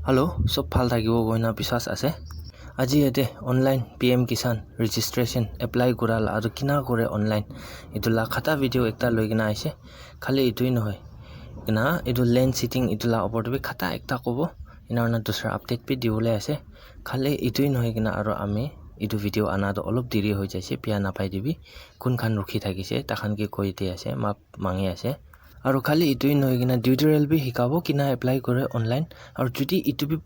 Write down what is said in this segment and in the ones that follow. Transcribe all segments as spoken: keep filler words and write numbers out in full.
Hello, sob bhal thakibo koina biswas ase. Aji yate online P M Kisan registration apply kura la aru kina kore online, etu la khata video ekta loi kena aise. Khali etu hi nohoi, ena etu land seeding etu la opor te bi khata ekta kobo, ena hoina dusra update bi dibole ase. Khali etu hi nohoi kena aru ami etu video ana toh olop deri hoi jaise, bia napai dibi. Kun khan rukhi thakise, takhan ke koi di ase, map mangi ase. Aru khali etu hi nohoi kena tutorial bi hikabo kina apply kore online. Aru jodi etu bi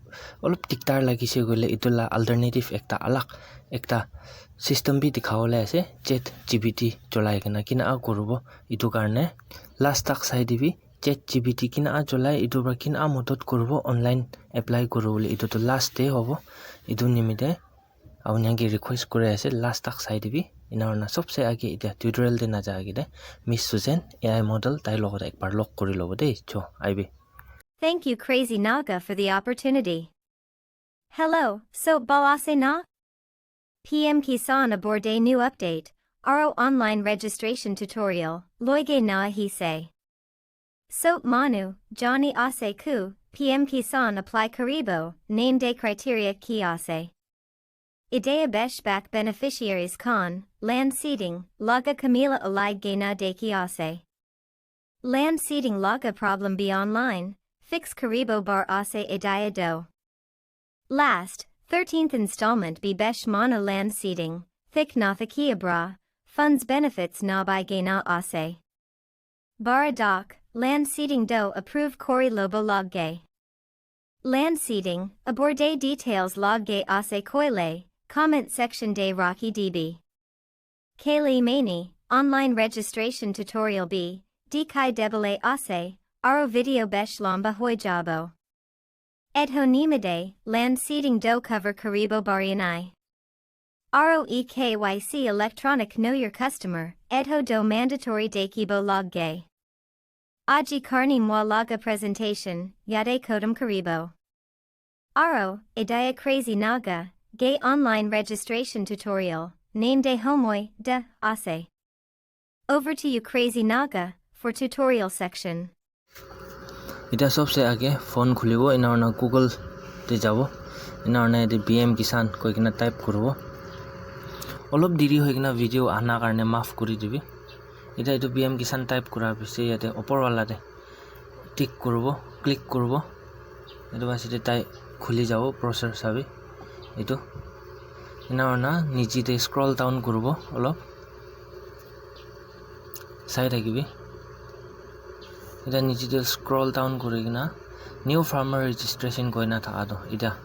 olop diktar lagise koile etu la alternative ekta alag ekta system bi dikhawole ase, chat G P T cholai kena kina kuribo etu karne. Last tak sai dibi chat G P T kina cholai, etu para kina modot kuribo online apply kuribole, etu toh last te hobo. Etu nimite apni khan ke request kuri ase, last tak sai dibi. Ena hoina sobse age etia tutorial te naja age te Miss Susan A I model tai logot ekbar log kuri lobo de, cho, aibi. Thank you, Crazy Naga, for the opportunity. Hello, sob bhal ase na? P M Kisan aborde new update, aro online registration tutorial, loige na ahise. Sob manu jani ase ku P M Kisan apply kuribo, name de criteria ki ase. Idea besh bak beneficiaries khan, land seeding laga kamila alai gena deki ase. Land seeding laga problem bi online fix kuribo bar ase idea do. Last, thirteenth installment bi besh mana land seeding, thik na thakia bra, funds benefits na bai gena ase. Bara dak, land seeding do approve kori lobo lage. Land seeding aborde details lage ase koile, comment section de rakhi dibi. Kaylee Maney, online registration tutorial bi dikhai debole ase, aro video besh lamba hoi jabo. Edho nimide, land seeding do cover karibo bari nai. Aro E K Y C electronic know your customer, edho do mandatory dekibo lage. Aji karni mwa laga presentation, yade kodam karibo. Aro, idea Crazy Naga, gay online registration tutorial, name de homoi, de, ase. Over to you, Crazy Naga, for tutorial section. Ita sobse age phone khulibo, ena hoina Google te jabo, ena hoina yate P M Kisan koi kena type kuribo. Olop deri hoi kena video ahna karne maaf kuri dibi. Ita etu P M Kisan type kura piche yate opor wala te tick kuribo, click kuribo. Etu basi te tai khuli jabo, process sabi etu. Ena hoina niche te scroll down kuribo olop. Sai thakibi. Ita niche te scroll down kuri kena new farmer registration koina thaka toh ita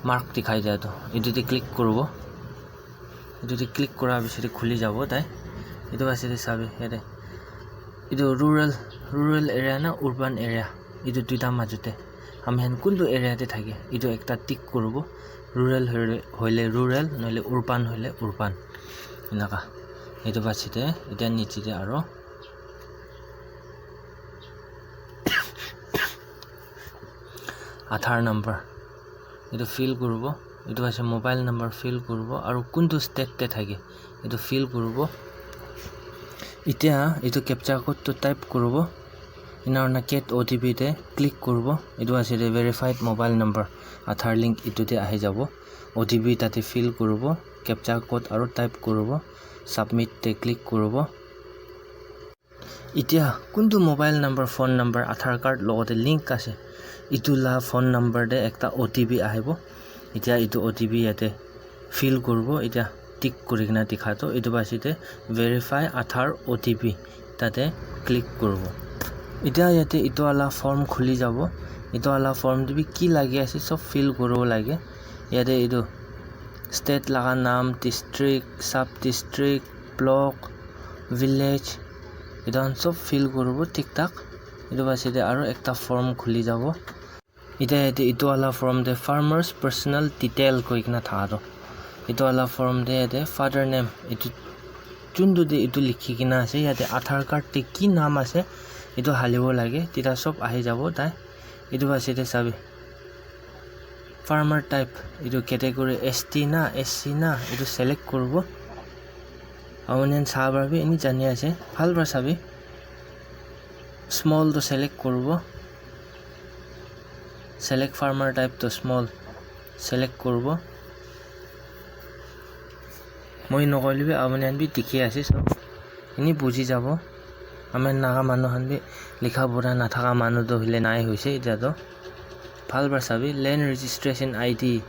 mark dikhai dia toh etu te click kuribo. Etu te click kura piche te khuli jabo tai. Etu ase te sabi yate. Etu rural, rural area na urban area, etu duita majo te ami khan kuntu area te thake, etu ekta tick kuribo. Rural hoile, hoile rural, nohole urban hoile urban. Enaka. Etu piche te, etiya niche te aro Aadhaar number etu fill kuribo, etu ase mobile number fill kuribo, aru kuntu state te thake etu fill kuribo. Etiya etu captcha code tu type kuribo, ena hoina get O T P te click kuribo, etu ase te verified mobile number, Aadhaar link etu te ahi jabo. O T P tate fill kuribo, captcha code aru type kuribo, submit te click kuribo. Etiya kuntu mobile number, phone number Aadhaar card logote link ase, etu la phone number te ekta O T P ahibo. Etiya etu O T P yate fill kuribo. Etiya tick kuri kena dikha toh etu piche te verify Aadhaar O T P tate click kuribo. Etiya yate etu wala form khuli jabo. Etu wala form te bi ki lagi ase sob fill kuribo lage. Yate etu state laga naam, district, sub district, block, village, etu khan sob fill kuribo thik thak. Etu piche te aru ekta form khuli jabo. Etiya yate etu wala form te farmers personal detail koi kena thaka toh. Etu wala form te yate father name, etu chuntu te etu likhi kena ase. Yate Aadhaar card te ki naam ase, etu halibo lage. Tita sob ahi jabo tai. Etu piche te sabi. Farmer type, etu category S T na, S C na, etu select kuribo. Apuni khan sa para bi eni jani ase, bhal para sabi. Small tu select kuribo. Select farmer type to small select kuribo. Moi nokoile bi apuni khan bi dikhi ase, so eni buji jabo. Ami Naga manu khan bi likha pura nathaka manu toh hoile nai hoise. Etia toh bhal para sabi, land registration I D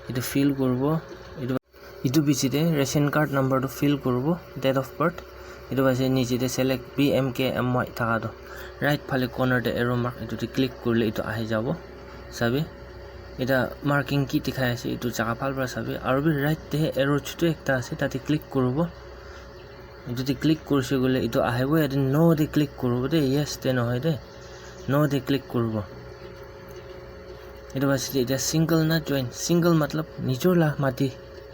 etu fill kuribo. Etu Etu piche te ration card number tu fill kuribo, date of birth. Etu piche niche te select P M K M Y thaka tu right phale corner te arrow mark etu te click kurile etu ahi jabo. Sabi, eta marking ki dikhai ase etu jaga bhal para sabi. Aru bi right te arrow chutu ekta ase, tate click kuribo. Etu te click kurise koile etu ahibo, yate no te click kuribo de, yes te nohoi de, no te click kuribo. Etu piche te eta single na joint, single matlab nijor la mati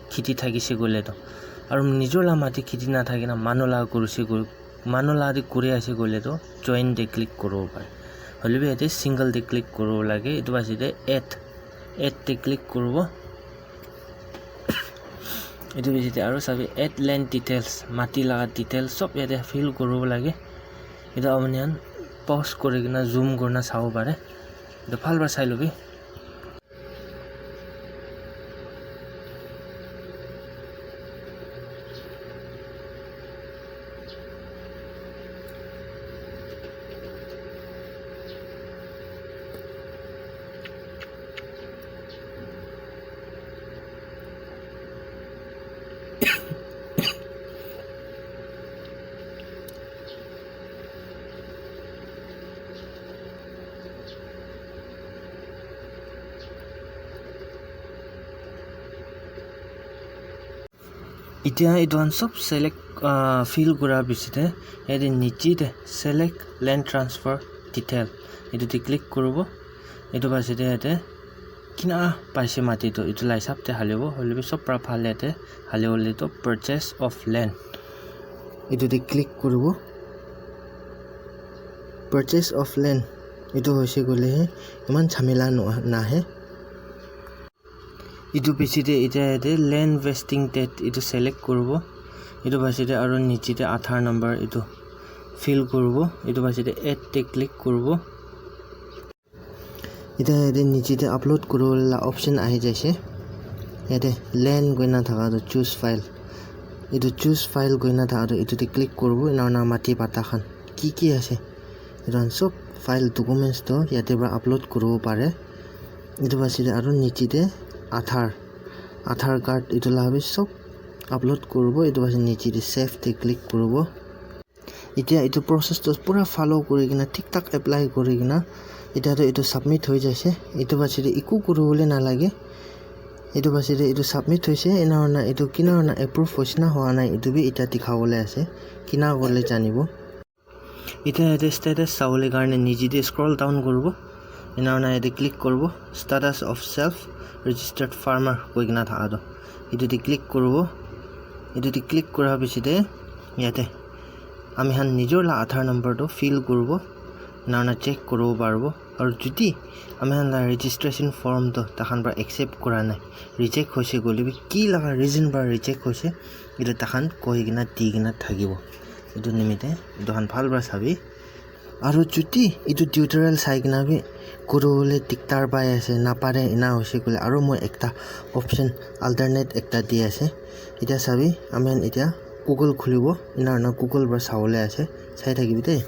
kheti thakise koile toh, aru nijor la mati kheti nathakina manu la kurise koi, manu la te kuri ase koile toh joint te click kuribo pare. Hoile bi yate single te click kuribo lage. Etu piche te add, add te click kuribo. Etu piche te aru sabi add land details, mati laga details sob yate fill kuribo lage. Etu apuni khan pause kuri kena zoom kurina sabo pare. Etu bhal para sai lobi. Etia etu khan sob select, ah, fill kura piche te yate niche te select land transfer detail etu te click kuribo. Etu piche te yate kina paise mati toh etu la hisab te halibo, hoile bi sob para bhal yate hali bole toh purchase of land etu te click kuribo. Purchase of land etu hoise koile he eman jhamela no nahe. Etu piche te etia yate land vesting date etu select kuribo. Etu piche te aru niche te Aadhaar number etu fill kuribo. Etu piche te add te click kuribo. Etia yate niche te upload kuribo la option ahi jaise. Yate land koina thaka toh choose file. Etu choose file koina thaka toh etu te click kuribo. Ena hoina mati patta khan ki ki ase, etu khan sob file documents toh yate para upload kuribo pare. Etu piche te aru niche te Aadhaar, Aadhaar card etu la bi sob upload kuribo. Etu piche niche te save te click kuribo. Etia etu process toh pura follow kuri kena thik thak apply kuri kena etia toh etu submit hoi jaise. Etu piche te eku kuri bole na lage. Etu piche te etu submit hoise, ena hoina etu kina hoina approve hoise na hoa nai etu bi etia dikha bole ase, kina hoile janibo. Etia yate status sabole karne niche te scroll down kuribo. Ena hoina yate click kuribo, status of self registered farmer koi kena thaka toh. Etu te click kuribo. Etu te click kura piche te yate ami khan nijor la Aadhaar number toh fill kuribo. Ena hoina check kuribo paribo. Aru jodi ami khan la registration form toh takhan para accept kura nai, reject hoise koile bi ki laga reason para reject hoise, etu takhan koi kena di kena thakibo. Etu nimite etu khan bhal para sabi. Aru jodi etu tutorial sai kena bi kuri bole diktar pai ase, napare ena hoise koile, aru moi ekta option alternate ekta di ase. Etia sabi, ami khan etia Google khulibo, ena hoina Google para sabole ase, sai thakibi de.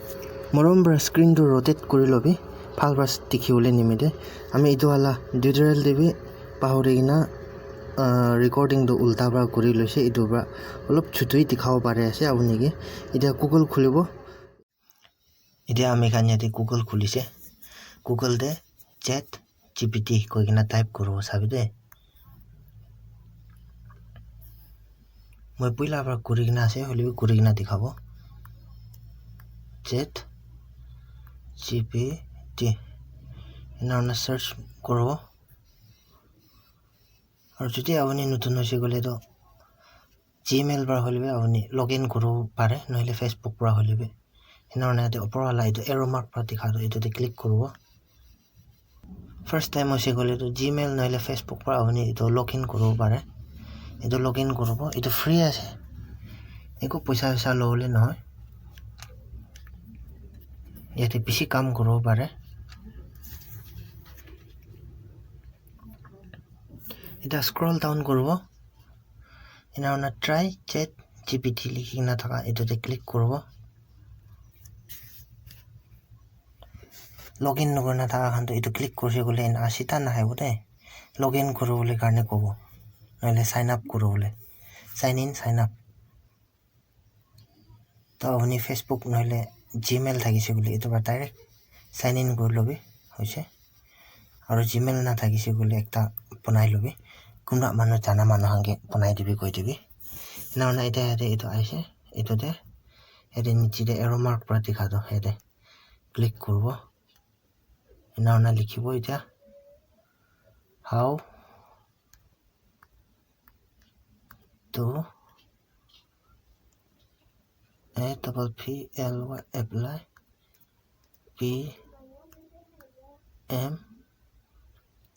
Morom para screen tu rotate kuri lobi, bhal para dikhi bole nimite. Ami etu wala tutorial te bi pahori kena, ah, recording tu ulta para kuri loise, etu para olop chutu hi dikhabo pari ase apuni ke. Etia Google khulibo. Etia ami khan yate Google khulise. Google te chat G P T koi kena type kuribo sabi de. Moi puila para kuri kena ase, hoile bi kuri kena dikhabo. Chat G P T. Ena hoina search kuribo. Aru jodi apuni notun hoise koile toh Gmail para hoile bi apuni login kuribo pare, nohole Facebook para hoile bi. Ena hoina yate upor wala etu arrow mark para dikha toh etu te click kuribo. First time hoise koile toh Gmail nohole Facebook para apuni etu login kuribo pare. Etu login kuribo, etu free ase. Eku poisa soisa lobole nohoi. Yate bishi kam kuribo pare. Eta scroll down kuribo. Ena hoina try chat G P T likhi kena thaka etu te click kuribo. Login nokuri na thaka khan toh etu click kurise koile ena sita nahibo de. Login kuribole karne kobo. Nohole sign up kuribole. Sign in, sign up. To apuni Facebook nohole Gmail thakise koile etu para direct sign in kuri lobi, hoise. Aru Gmail na thakise koile ekta banai lobi. Kunba manu jana manu khan ke banai dibi koi dibi. Ena hoina eta yate etu aise, etu te yate niche te arrow mark para dikha toh yate click kuribo. Ena hoina likhibo eta, how to A double P L Y apply P M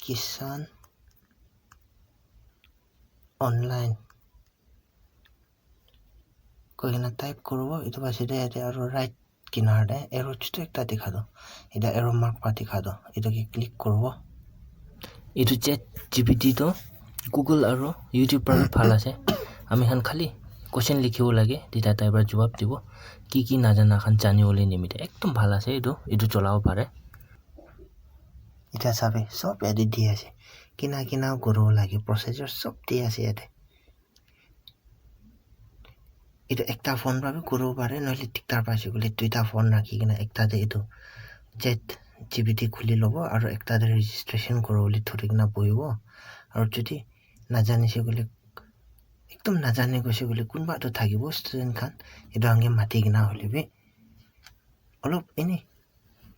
Kisan online. Koi kena type kuribo, etu pasede yate aru right kinar te arrow chutu ekta dikha toh. Eta arrow mark para dikha toh. Etu ke click kuribo. Etu chat G P T toh Google aru YouTube para bhi bhal ase. Ami khan khali question likhibo lage, tita tai para jawab dibo. Ki ki najana khan jani bole nimite ekdum bhal ase etu. Etu cholabo pare. Eta sabi, sob yate di ase. Kina kina kuribo lage, procedure sob di ase yate. Etu ekta phone para bhi kuribo pare, nohole diktar paise koile duita phone rakhi kena ekta te etu chat G P T khuli lobo aru ekta te registration kuribole thori kena bohibo. Aru jodi najanise koile, ekdum najane koise koile, kunba toh thakibo student khan, etu khan ke mati kena hoile bhi olop eni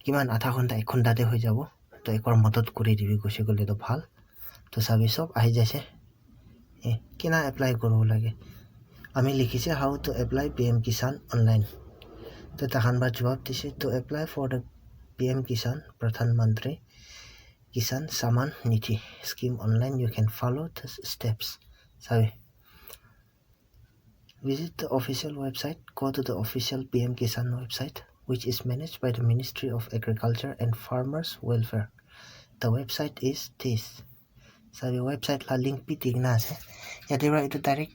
kiman adha ghonta, ek ghonta te hoi jabo. To ekbar modot kuri dibi koise koile toh bhal. To sabi sob ahi jaise. Eh, kina apply kuribo lage. Ami likhise, "How to apply P M Kisan online." To takhan para jawab dise, "To apply for the P M Kisan, Pradhan Mantri Kisan Samman Nidhi scheme online, you can follow the steps." Sabi. Visit the official website. Go to the official P M Kisan website, which is managed by the Ministry of Agriculture and Farmers Welfare. The website is this. Sabi, website la link bi di kena ase. Yate para etu direct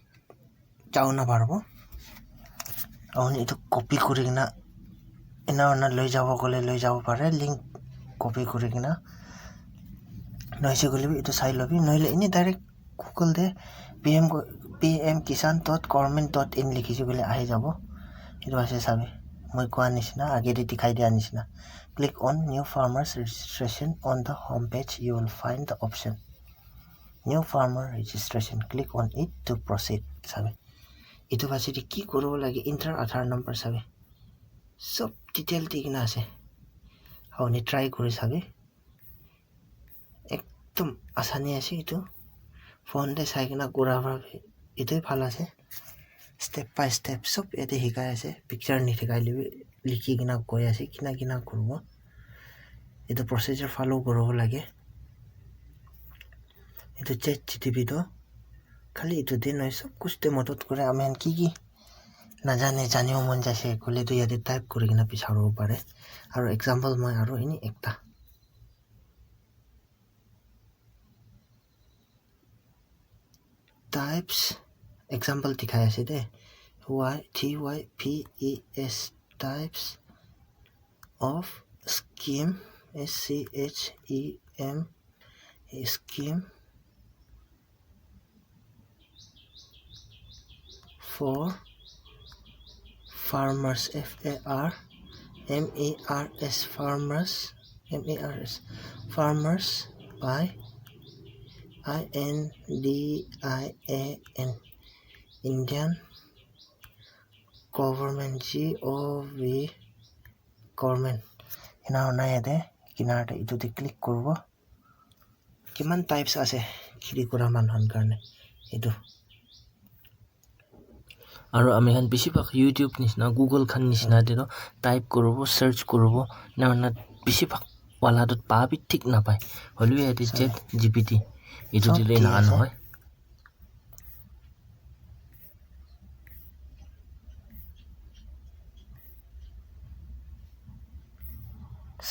jabo na paribo. Apuni etu copy kuri kena ena hoina loi jabo koile loi jabo pare, link copy kuri kena. Nohise koile bi etu sai lobi, nohole eni direct Google te P M ko-, P M Kisan dot government dot in likhise koile ahi jabo. Etu ase sabi, moi koa nishina, age te dikhai dia nishina. Click on New Farmers Registration on the home page, you will find the option New Farmer Registration. Click on it to proceed. Sabi, etu pasede ki kuribo lage, enter Aadhaar number sabi. Sob detail di kena ase. Apuni try kuri sabi. Ekdum asani ase etu. Phone te sai kena kura para etu bhal ase. Step by step sob yate hikai ase. Picture nidikhai le bi likhi kena koi ase, kina kina kuribo. Etu procedure follow kuribo lage. Etu chat G P T toh khali etu din nohoi, sob kuch te modot kore. Ami khan ki ki najane, janibo mon jaise koile toh yate type kuri kena bisaribo pare. Aru example moi aru eni ekta types, example dikhai ase de, Y, T Y P E S, types of scheme, S C H E M E, scheme for farmers, F A R M E R S, farmers, M E R S, farmers by I N D I A N, Indian government, G O V government. Ena hoina yate kinar te etu te click kuribo. Kiman types ase kheti kura manu khan karne etu. Aru ami khan bishi bhag YouTube nishina, Google khan nishina te toh type kuribo, search kuribo, ena hoina bishi bhag wala toh pa bi thik napai. Hoilebi yate chat G P T etu te toh ena nohoi.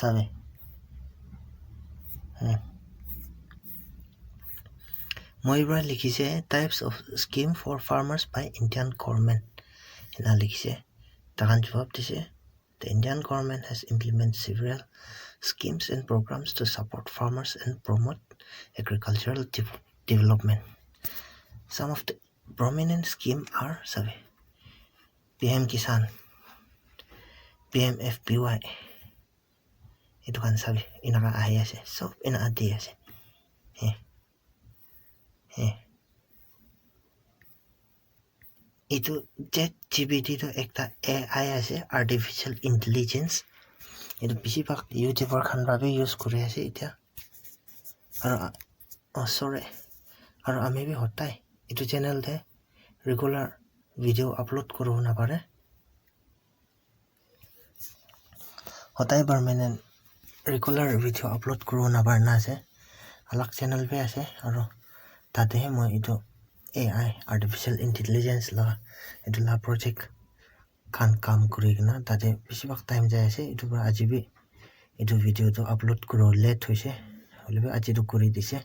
Sabe. Hmm. Moi para likhise, types of scheme for farmers by Indian government. Ena likhise. Takan jawab dise. The Indian government has implemented several schemes and programs to support farmers and promote agricultural de- development. Some of the prominent scheme are, sabi, P M Kisan, P M F B Y. Itu khan sabi, inaka ahi ase. Sob ina adi ase. He. He. Itu Chat G P T tu ekta A I ase, artificial intelligence. Itu bishi bhag YouTuber khan para bi use kuri ase itya. Aru, oh, sorry. Aru ami bi hotai itu channel te regular video upload kuribo napare. Hotai permanent regular video upload kuribo napare na ase. Alag channel bi ase aru tate he moi itu A I, artificial intelligence la itu la project khan kam kuri kena tate bishi bhag time jai ase. Itu para aji bi itu video tu upload kuribo late hoise. Hoile bi aji tu kuri dise.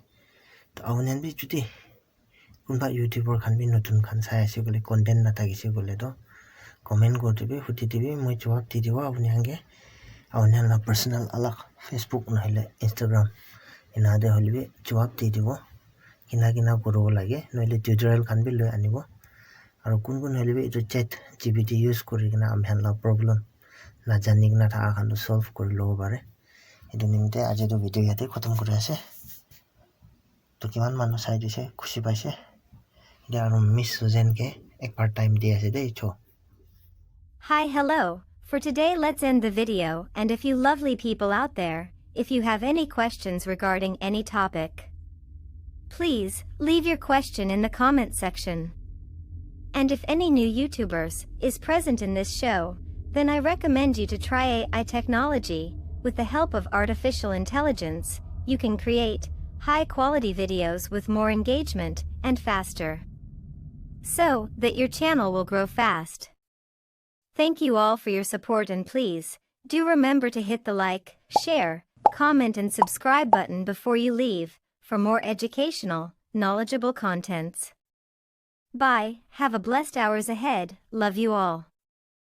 To aunian bi jodi kunba YouTuber khan bi notun khan sai ase koile, content nathakise koile to comment kuri dibi, hudi dibi, moi jawab di dibo apuni khan ke. Apuni khan la personal alag Facebook nahile Instagram ena te hoile bi jawab di dibo. Kina kina kuribo lage, nohile tutorial khan bi loi anibo. Aru kun kun hoile bi itu Chat G P T use kuri kena ami khan la problem najani kena thaka khan to solve kuri lobo pare. Itu nimite aji tu video yate khatam kuri ase. To kiman manu sai dise, khushi paise. Etia aru Miss Susan ke ek baar time di ase de, cho. Hi, hello. For today, let's end the video. And if you lovely people out there, if you have any questions regarding any topic, please leave your question in the comment section. And if any new YouTubers is present in this show, then I recommend you to try A I technology. With the help of artificial intelligence, you can create high quality videos with more engagement and faster, so that your channel will grow fast. Thank you all for your support, and please do remember to hit the like, share, comment, and subscribe button before you leave for more educational, knowledgeable contents. Bye, have a blessed hours ahead, love you all.